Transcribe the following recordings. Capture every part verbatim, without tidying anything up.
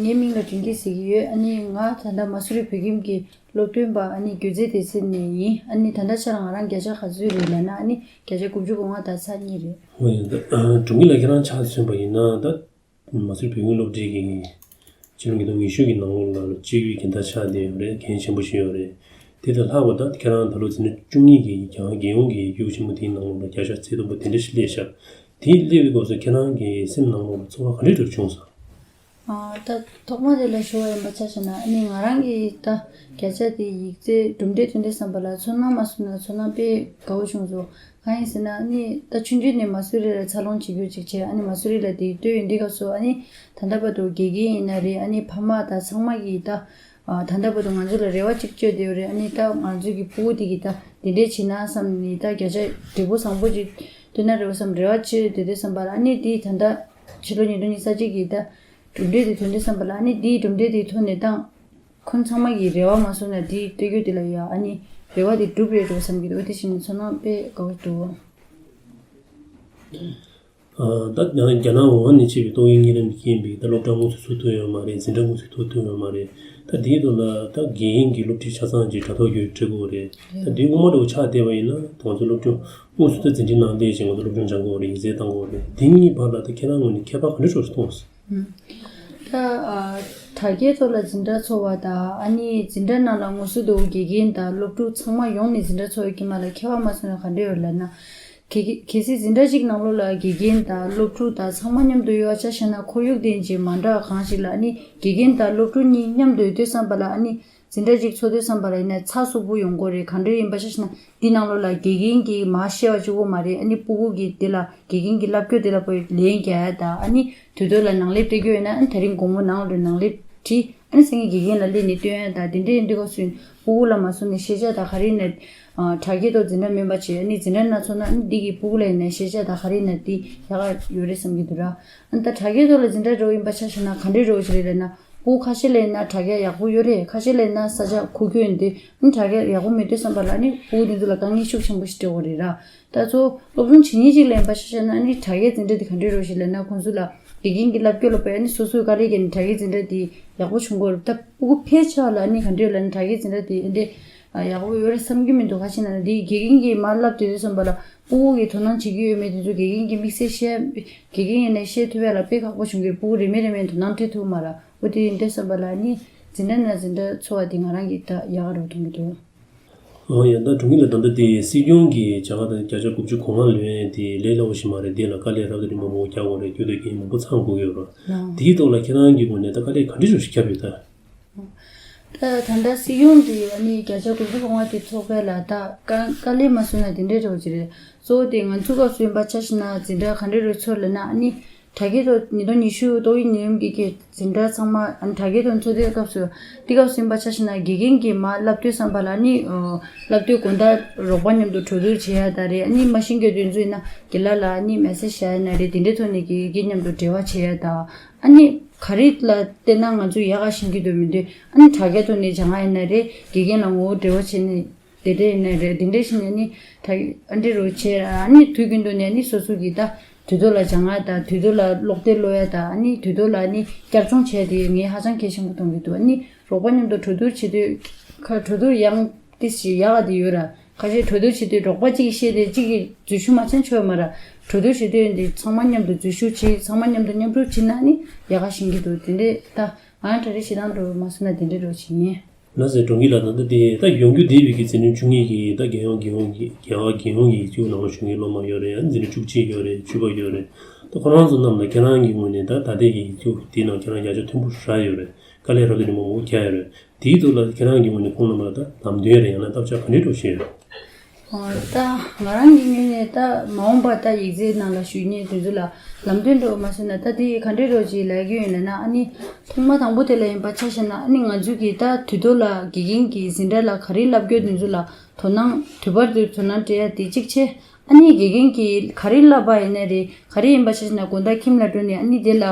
ངའི་མིང་ལ་སྒྲོན་སྐྱིད་ཟེར་གྱི་ཡོད། ཨ་ནི་ང་ད་ལྟ་མ་སུ་རི་བོད་ཁྱིམ་གྱི་སློབ་སྟོན་པ་ཨ་ནི་སྒྱུ་རྩལ་སྡེ་ཚན་ནས་ཡིན། ཨ་ནི་ད་ལྟ་ཆ་ལ་ང་རང་བརྒྱ་ཆ་ག་ཚོད་རེད་ལབ་ན། ཨ་ནི་བརྒྱ་ཆ་དགུ་བཅུ་གོ་ལྔ་དང་ཚེག་གཉིས་རེད། འོ་ཡིན་ད། སྒྲོན་སྐྱིད་ལགས་ཁྱེད་རང་ཆ་མཚོན་པ་ཡིན་ན་ད། མ་སུ་རི་བོད་ཁྱིམ་སློབ་གྲྭའི་གི་སྤྱི་ལོ་ཉིས་སྟོང་ཉི་ཤུ་གི་ནང་ལོགས་ལ་སྤྱི་འཐུས་ཀྱི་ད་ཆགས་བསྡད་ཡོད་རེད། འགན་ཆེན་པོ་ཞིག་ཡོད་རེད། དེ་དང་ལྷག་པ་ད་ཁྱེད་རང་ད་ལོ་འཛིན་གྲྭ་བཅུ་གཉིས་ཀྱི་རྒྱ་གར་རྒྱལ་ཡོངས་ཀྱི་ཡུལ་ཆེན་མོ་དེའི་ནང་ལོགས་ལ་བརྒྱ་ཆ་ཚད་མཐོན་པོ་དེ་འདྲ་ཞིག་སླེབས་ཤག་དེ་སླེབས་པའི་སྐབས་སུ་ཁྱེད་རང་གི་སེམས་ནང་ལོགས་ལ་ཚོར་བ་ག་འདྲ་ཞིག་བྱུང་སོང་། ཨ་ད་ཐོག་མ་དེ་ལ་ཞུ་བ་ཡིན་པ་ཆ་བཞག་ན། ཨ་ནི་ང་རང་གིས་ད་བརྒྱ་ཆ་དེ་ཡིག་ཚད་གྲུབ་འབྲས་ཐོན་དུས་ཙམ་པ་ལ་ཚོར་སྣང་མ་བཟོ་ན་ཚོར་སྣང་དཔེ་དགའ་བོ་བྱུང་སོང་། གང་ཡིན་ཟེར་ན། ཨ་ནི་ད་ཆུང་ཆུང་ནས་མ་སུ་རི་ལ་འཚར་ལོངས་བྱེད་རྒྱུ་ཅིག་བྱས། ཨ་ནི་མ་སུ་རི་ལ་དེ་སྡོད་ཡོང་དུས་སྐབས་སུ། ཨ་ནི་ད་ལྟ་བར་དུ་དགེ་རྒན་ཡིན་ན་རེད། ཨ་ནི་ཕ་མ་དང་ཚང་མ་གིས་ད་ཨ་ད་ལྟ་བར་དུ་ང་ཚོ་ལ་རེ་བ་གཅིག་བཅོལ་བསྡད་ཡོད་རེད། ཨ་ནི་ད་ང་ཚོ་གི་ཕྲུ་གུ་དེ་གིས་ད་དེ་འདྲས་བྱེད་ན་བསམ་ནས། ད་བརྒྱ་ཆ་འབྲས་བུ་བཟང་པོ་ཅིག་ཐོན་ན་རེད་བསམ་རེ་བ་བཅོལ་བསྡད་དུས་ཙམ་པ་ལ། ཨ་ནི་དེ་ད་ལྟ་ཕྱི་ལོ་ཉིས་སྟོང་ཉི་ཤུ་རྩ་གཅིག་གི་ད་གྲུབ་འབྲས་དེ་ཐོན་དུས་ཙམ་པ་ལ། ཨ་ནི་དེའི་གྲུབ་འབྲས་དེ་ཐོན་ནས་ད་ཁོང་ཚང་མ་གིས་རེ་བ་མ་བཟོ་ན་དེའི་སྟོད་རྒྱུ་དེ་ལ་ཡ། ཨ་ནི་རེ་བ་དེ་འགྲུབ་རེད་འགྲོ་བསམ་གྱི་འདུག། དེ་བཞིན་ཚོར་སྣང་དཔེ་དགའ་བོ་འདུག། ཨ་ད་རྒྱ་ནག་ཝུ་ཧན་ནས་ཕྱིན་པའི་ཏོག་དབྱིབས་གཉན་རིམས་ཀྱིས་རྐྱེན་པས་ད་སློབ་གྲྭ་དངོས་སུ་ཚུགས་ཐུབ་ཡོད་མ་རེད། འཛིན་གྲྭ་དངོས་སུ་ཚུགས་ཐུབ་ཡོད་མ་རེད། ད་དེའི་ཐོག་ལ་ད་དགེ་རྒན་གྱི་སློབ་ཁྲིད་ཆ་ཚང་ཅིག་དྲ་ཐོག་བརྒྱུད་སྤྲད་དགོས་རེད། ད་དེ་སྔོན་མ་འདྲ་བོ་ཆགས་བསྡད་པ་ཡིན་ན་ད་ང་ཚོ་སློབ་སྦྱོང་དངོས་སུ་ད་འཛིན་ཁྲིམས་ནང་བསྡད་བྱས་ང་ཚོ་སློབ་སྦྱོང་སྦྱང་དགོས་རེད། ཡིག་ཚད་བཏང་དགོས་རེད། དེ་གཉིས་བར་ལ་ད་ཁྱེད་རང་ངོས་ནས་ཁྱད་པར་ག་འདྲ་ཤོར་སོང་། ད་ཨ་དྲ་རྒྱའི་ཐོག་ལ་འཛིན་གྲྭ་ཚོགས་པ་དང་། ཨ་ནི་འཛིན་གྲྭ་ནང་ལ་དངོས་སུ་དུ་དགེ་རྒན་དང་སློབ་ཕྲུག་ཚང་མ་ཡོང་ནས་འཛིན་གྲྭ་ཚོགས་པའི་དཀྱིལ་མ་ལ་ཁྱད་པར་མ་སོང་ན་ག་འདྲ་ཡོད་ལབ་ན། གལ་གལ་སྲིད་འཛིན་གྲྭ་གཅིག་ནང་ལོགས་ལ་དགེ་རྒན་དང་སློབ་ཕྲུག་དང་ཚང་མ་མཉམ་དུ་ཡོད་པ་ཆ་བཞག་ན། ཁོར་ཡུག་དེ་ཅིག་མ་འདྲ་བ་གང་ཞིག་ལ། ཨ་ནི་དགེ་རྒན་དང་སློབ་ཕྲུག་གཉིས་མཉམ་དུ་ཡོད་དུས་ཙམ་པ་ལ། ཨ་ནི་འཛིན་གྲྭ་གཅིག་ཚོགས་དུས་ཙམ་པ་ལ་ཡིན་ན་ཚགས་ཚུད་པོ་ཡོང་གི་རེད། གང་འདྲ་ཡིན་པ་ཆ་བཞག་ན། འདི་ནང་ལོགས་ལ་དགེ་རྒན་གྱིས་མར་བཤད་པ་གཅིག་པོ་མ་རེད། ཨ་ནི་ཕྲུ་གུ་གིས་དེ་ལ་དགེ་རྒན་གྱི་བསླབ་བྱ་དེ་ལ་ཁོས་ལན་རྒྱག་ཡ་དང་། ཨ་ནི་དུས་ཐོག་ལ་ནང་ལེབ་སྤྲད་རྒྱུ་ཡོད་ན། ཨ་ནི་དེ་རིང་དགོང་མོ་ནང་ལོགས་ནང་ལེབ་བྲིས། ཨ་ནི་སང་ཉིན་དགེ་རྒན་ལ་སླེབས་ནས་སྟོན་ཡ་དང་། དེ་འདྲའི་འདི་ག་སུ་ཕྲུ་གུ་ལ་མ་སོང་ནས་ཤེས་བྱ་དང་ག་རེ་ཡིན་ན། ཨ་དྲ་རྒྱའི་ཐོག་འཛིན་གྲྭ་མིན་པ་བྱས། ཨ་ནི་འཛིན་གྲྭ་ནང་ཚོགས་ན། ཨ་ནི་འདི་གི་ཕྲུ་གུ་ལ་ཡིན་ན་ཤེས་བྱ་དང་ག་རེ་ཡིན་ན་དེ་ཡག་ག་ཡོད་རེད་བསམ་གྱི་འདུག་ར། ཨ་ནི་ད་དྲ་རྒྱའི་ཐོག་ལ་འཛིན་གྲྭ་འགྲོ་ཡིན་པ་ཆ་བཞག་ན་ག་འདྲའི་འགྲོ་ཞིག་རེད་ལབ་ན། ཕྲུ་གུ་ཁ་ཤས་ལ་ཡིན་ན་དྲ་རྒྱ་ཡག་པོ་ཡོད་རེད། ཁ་ཤས་ལ་ཡིན་ན་ས་ཆ་ཁུག་ཀྱོག་ཡིན་དུས། ཨ་ནི་དྲ་རྒྱ་ཡག་པོ་མེད་དུས་ཙམ་པ་ལ། ཨ་ནི་ཕྲུ་གུ་དེ་ཚོ་ལ་དཀའ་ངལ་ཤུགས་ཆེན་པོ་ཞིག་འཕྲད་ཀྱི་རེད་ར། ད་གཙོ་བོ་སློབ་སྦྱོང་བྱེད་མཁན་ཅིག་ལ་ཡིན་པ་ཆ་བཞག་ན། ཨ་ནི་དྲ་རྒྱའི་འཛིན་གྲྭ་དེ་ག་འདྲའི་རོ་ཞིག་ལབ་ན། ཁོང་ཚོ་ལ་དགེ་རྒན་གྱི་བསླབ་བྱ་སློབ་པའི། ཨ་ནི་སོ་སོའི་དཀའ་ལས་བརྒྱབ་ནས་དྲ་རྒྱའི་འཛིན་གྲྭ་དེ་ཡག་པོ་བྱུང་གི་རེད། ད་ཕྲུ་གུ་ཕལ་ཆེ་བ་ལ་ཨ་ནི་ག་འདྲ་ལབ་ན། དྲ་རྒྱའི་འཛིན་གྲྭ་དེ་ཨེ་འདྲ་ཡག་པོ་ཡོད་རེད་བསམ་གྱི་མི་འདུག། ག་ཅི་ན་དེ་དགེ་རྒན་གྱིས་མར་བསླབ་སྡོད་དུས་ཙམ་པ་ལ་ཕྲུ་གུ་གིས་དོ་སྣང་བྱེད་ཀྱི་ཡོད་མེད་དེ་ཚོ་དགེ་རྒན་གྱིས་དམིགས་བསལ་བཤད། དགེ་རྒན་ཡིན་ན་བཤད་ཐུབ་ཡ་ལ་དཔེ་ཁག་པོ་བྱུང་གི་རེད། ཕྲུ་གུ་རེ་མེད་རེ་མེད་དོ་སྣང་སྤྲད་ཐུབ་མ་རེད། འོ་དེ་ཡིན་དུས་ཙམ་པ་ལ་ཨ་ནི་འཛིན་གྲྭ་ནས་འཛིན་གྲྭ་ཚོགས་པ་དེ་ང་རང་གིས་ད་ཡག་ག་རེད་མཐོང་གི་འདུག། འོ་ཡ། ད་སྒྲོན་སྐྱིད་ལགས། ད་ལྟ་དེ་སྲིད་སྐྱོང་གིས་བྱ་དགའ་དང་བརྒྱ་ཆ་དགུ་བཅུ་གོ་ལྔ་ལོན་ཡས་དེ་ལས་སླ་པོ་ཞིག་མ་རེད། དེ་ལ་དཀའ་ལས་རབ་དང་རིམ་པ་མང་པོ་རྒྱག་དགོས་རེད། སྐྱོ་དོད་རྐྱེན་མང་པོ་ཚང་དགོས་ཀྱི་ཡོད་རེད། ལགས། དེའི་ཐོག་ལ་ཁྱེད་རང་གི་ངོས་ནས་ད་དཀའ་ལས་ག་འདྲ་ཞིག་བརྒྱབ་ཡོད་ད། ད་ད་ལྟ་སྲིད་སྐྱོང་གིས་ཨ་ནི་བརྒྱ་ཆ་དགུ་བཅུ་གོ་ལྔ་དེ་ཚོགས་པ་ལ་ད་དཀའ་དཀའ་ལས་མ་བཟོས་ན་དེ་འདྲའི་འགྲོ་གི་རེད། གཙོ་བོ་དེ་ང་ཚོའི་སྐབས་སུ་ཡིན་པ་ཆ་བཞག་ན་འཛིན་གྲྭ་ག་འདྲའི་རུ་ཚོགས་ལབ་ན། ཨ་ནི་དྲ་རྒྱའི་ཐོག་ཉིས་སྟོང་ཉི་ཤུ་ཏོག་དབྱིབས་ནད་ཡམས་ཀྱི་གི་འཛིན་གྲྭ་ཚང་མ། ཨ་ནི་དྲ་རྒྱའི་ཐོག་ཚོགས་དུས་སྐབས་སུ། དེ་སྐབས་སུ་ཡིན་པ་ཆ་བཞག་ན་དགེ་རྒན་གྱིས་མར་བསླབ་དུས་ཙམ་པ་ལ་ཨ་ནི་ཨོ་བསླབ་དུས་དགོང་དག་རོགས་པ་མཉམ་དུ་གྲོས་བསྡུར་བྱེད་ཡ་ད་རེད། ཨ་ནི་མ་ཤེས་མཁན་དེ་ཚོ་ཡིན་ན་རྒན་ལགས་ལ་ཨ་ནི་མེ་སེ་ཇི་བྱ་ཡ་ན་རེད། དེ་འདྲའི་ཐོག་ནས་དགེ་རྒན་མཉམ་དུ་འབྲེལ་བ་བྱེད་ཡ་ད། ཨ་ནི་ག་རེ་ལ་བལྟས་ན་ང་ཚོས་ཡག་ག་ཤེས་ཀྱི་འདུག་མི་འདུག། ཨ་ནི་དྲ་རྒྱ་ཐོག་ནས་སྦྱང་ཡ་ཡིན་ན་རེད། དགེ་རྒན་ལ་ངོ་བོ་འབྲེལ་བ་བྱས་ནས་དེ་འདྲ་ཡིན་ན་རེད། དེ་འདྲ་བྱས་ནས་ཨ་ནི་དྲ་ཨ་འདྲ་རུ་བྱས། ཨ་ནི་དུས་རྒྱུན་དུ་ནས་ཨ་ནི་སོ་སོ་གིས་ད་དུས་ཐོག་ལ་སྦྱང་ཡ་དང་། དུས་ཐོག་ལ་ཀློག་དེབ་ཀློག་ཡ་དང་། ཨ་ནི་དུས་ཐོག་ལ་ཨ་ནི་བསྐྱར་སྦྱོང་བྱས་དེ་ངས་ཧ་ཅང་གལ་ཆེན་པོ་མཐོང་གི་འདུག། ཨ་ནི་རོགས་པ་མཉམ་དུ་གྲོས་བསྡུར་བྱེད་དུས་ཁ་གྲོས་བསྡུར་ཡང་ཏི་ཞིག་ཡག་ག་དེ་ཡོད་ར། ཁ་ཤས་གྲོས་བསྡུར་བྱེད་དུས་རོགས་པ་གཅིག་གིས་བཤད་དེ་གཅིག་གིས་འཛུལ་ཞུགས་མ་བྱས་ན་ཆོག་མ་ར། གྲོས་བསྡུར་བྱེད་དུས་འདི་ཚང་མ་མཉམ་དུ་འཛུལ་ཞུགས་བྱེད། ཚང་མ་མཉམ་དུ་མཉམ་རུབ་བྱེད་ན་ནི་ཡག་ག་ཤེས་ཀྱི་འདུག། དེ་འདྲས་ད་ང་གྲ་རེ་བྱེད་སྟངས་འགྲོ་མ་སོང་ན་དེ་འདྲས་འགྲོ་བྱེད་ཡིན། ལགས་སེ། སྒྲོན་སྐྱིད་ལགས། ད་ལྟ་དེ་ད་ཡོང་རྒྱུ་བསྡད་པའི་གི་འཛིན་གྲྭ་བཅུ་གཉིས་ཀྱི་ད་རྒྱལ་ཡོངས་རྒྱལ་ཡོངས་ཀྱི་རྒྱལ་བ་རྒྱལ་ཡོངས་ཀྱི་ཡིག་རྒྱུགས་ནང་ལ་ཞུགས་མཁན་སློབ་མ་ཡོད་རེད། ཨ་ནི་འཛིན་གྲྭ་བཅུ་གཅིག་ཡོད་རེད། བཅུ་པ་ཡོད་རེད། ད་ཁོ་རང་ཚོ་རྣམས་ལ་ཁྱེད་རང་གི་ངོས་ནས་ད་ད་ལྟའི་གི་ཡིག་རྒྱུགས་དེའི་ནང་ཁྱེད་རང་བརྒྱ་ཆ་མཐོན་པོ་རག་ཡོད་རེད། དཀའ་ལས་རབ་དང་རིམ་པ་མང་པོ་བརྒྱབ་ཡོད་རེད། དེའི་ཐོག་ལ་ཁྱེད་རང་གི་ངོས་ནས་ཁོང་རྣམས་ལ་ད་ལམ་སྟོན་རེད། ཡང་ན་བརྟག་དཔྱད་ག་འདྲའི་འགྲོ་བཞིན་ཡོད། ཨོ་ད་ང་རང་གི་ངོས་ནས་ད་མ་འོངས་པ་ད་ཡིག་ཚད་ནང་ལ་ཞུགས་མཁན་དེ་ཚོ་ལ་ལམ་སྟོན་འགྲོ་མ་སོང་ན་ད་དེ་ག་འདྲའི་འགྲོ་ཅིག་ལབ་ཀྱི་ཡོད་ལབ་ན། ཨ་ནི་ཐོག་མ་དང་པོ་དེ་ལ་ཡིན་པ་ཆ་བཞག་ན། ཨ་ནི་ང་ཚོ་གིས་ད་དུས་ཐོག་ལ་དགེ་རྒན་གྱིས་འཛིན་གྲྭ་ལ་ག་རེ་བསླབ་རྒྱུ་དེ་ཚོ་ལ་དོ་སྣང་དུས་བར་དུ་དོ་སྣང་སྤྲད་ཡ་དེ་གཅིག་བྱས། ཨ་ནི་དགེ་རྒན་གྱིས་ག་རེ་བསླབ་པ་ཡིན་ན་རེད། ག་རེ་ཡིན་པ་ཆ་བཞག་ན་དགོང་དག་ཁྱིམ་ལ་འགྲོ་ནས་ཨ་ནི་དེ་ལ་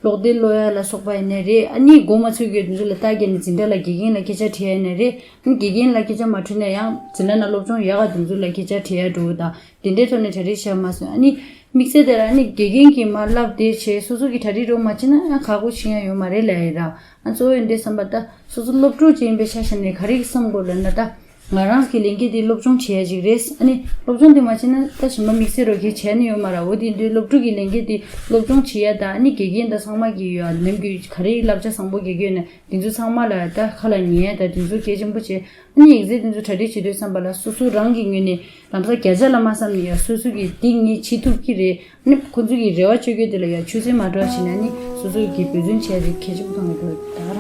ཀློག་དེབ་ཀློག་ཡ་ལ་སོགས་པ་ཡིན་ན་རེད། ཨ་ནི་མགོ་མ་ཚོས་རྒྱུ་དེ་ཚོ་ལ་རྟགས་བརྒྱབ་ནས་འཛིན་གྲྭ་ལ་དགེ་རྒན་ལ་སྐད་ཆ་དྲི་ཡ་ཡིན་ན་རེད། ཨ་ནི་དགེ་རྒན་ལ་སྐད་ཆ་མ་དྲིས་ན་ཡང་འཛིན་གྲྭ་ནང་སློབ་སྦྱོང་ཡག་ག་དེ་ཚོ་ལ་སྐད་ཆ་དྲི་ཡ་འགྲོ་དང་། དེ་འདྲའི་ཐོག་ནས་གྲ་སྒྲིག་བྱས་མ་སོང་། ཨ་ནི་ དམིགས་བསལ་དེ་ལ་ནི་དགེ་རྒན་གྱིས་མར་བསླབ་བསྡད་བྱས་སོ་སོ་གིས་གྲ་སྒྲིག་རོགས་མ་བྱས་ན་ཡང་ཁག་པོ་བྱེད་ཡ་ཡོད་མ་རེད་ལབ་ཡ་ཡིན་ར། ཨ་གཙོ་བོ་ཡིན་དུས་བསམ་པ་ད་སོ་སོ་སློབ་ཕྲུག་ཅིག་ཡིན་པའི་ཆ་བཞག་ནས་ག་རེ་བསམ་དགོས་ལབ་ན། ད་ང་རང་གི་ལས་འགན་དེ་སློབ་སྦྱོང་བྱེད་ཡ་ཅིག་རེད། ཨ་ནི་སློབ་སྦྱོང་དེ་མ་བྱས་ན་ད་གཞན་པ་དམིགས་བསལ་རོགས་ཀྱིས་བྱས་ནི་ཡོད་མ་ར། འོ་དེ་ཡིན་དུས་སློབ་ཕྲུག་གི་ལས་འགན་དེ་སློབ་སྦྱོང་བྱེད་ཡ་དང་། ཨ་ནི་དགེ་རྒན་དང་ཚང་མ་གིས་ཡོད་ནམ་རྒྱུན་ག་རེ་བསླབ་བྱ་བཟང་པོ་རྒྱག་གི་ཡོད་ན་དེ་ཚོ་ཚང་མ་ལ་ད་ཁ་ལ་ཉན་ཡ་དང་དེ་ཚོ་གལ་ཆེན་པོ་བྱས། ཨ་ནི་ཡིག་ཚད་དེ་ཚོ་གྲ་སྒྲིག་བྱེད་དུས་བསམ་པ་ལ་སོ་སོ་རང་གི་ངོས་ནས་ལམ་སང་བརྒྱ་ཆ་ལ་མ་བསམ་ནས་ཡ་སོ་སོ་གིས་འདི་ངས་བྱེད་ཐུབ་ཀྱི་རེད། ཨ་ནི་ཁོ་ཚོ་གི་རེ་བ་བཅོལ་རྒྱུ་དེ་ལ་ཡ་ཆུད་ཟོས་མ་འགྲོ་བ་བྱས་ནས་ཨ་ནི་སོ་སོ་གིས་འབད་བརྩོན་བྱས་ཏེ་གལ་ཆེན་པོ་མཐོང་གི་འདུག་ད།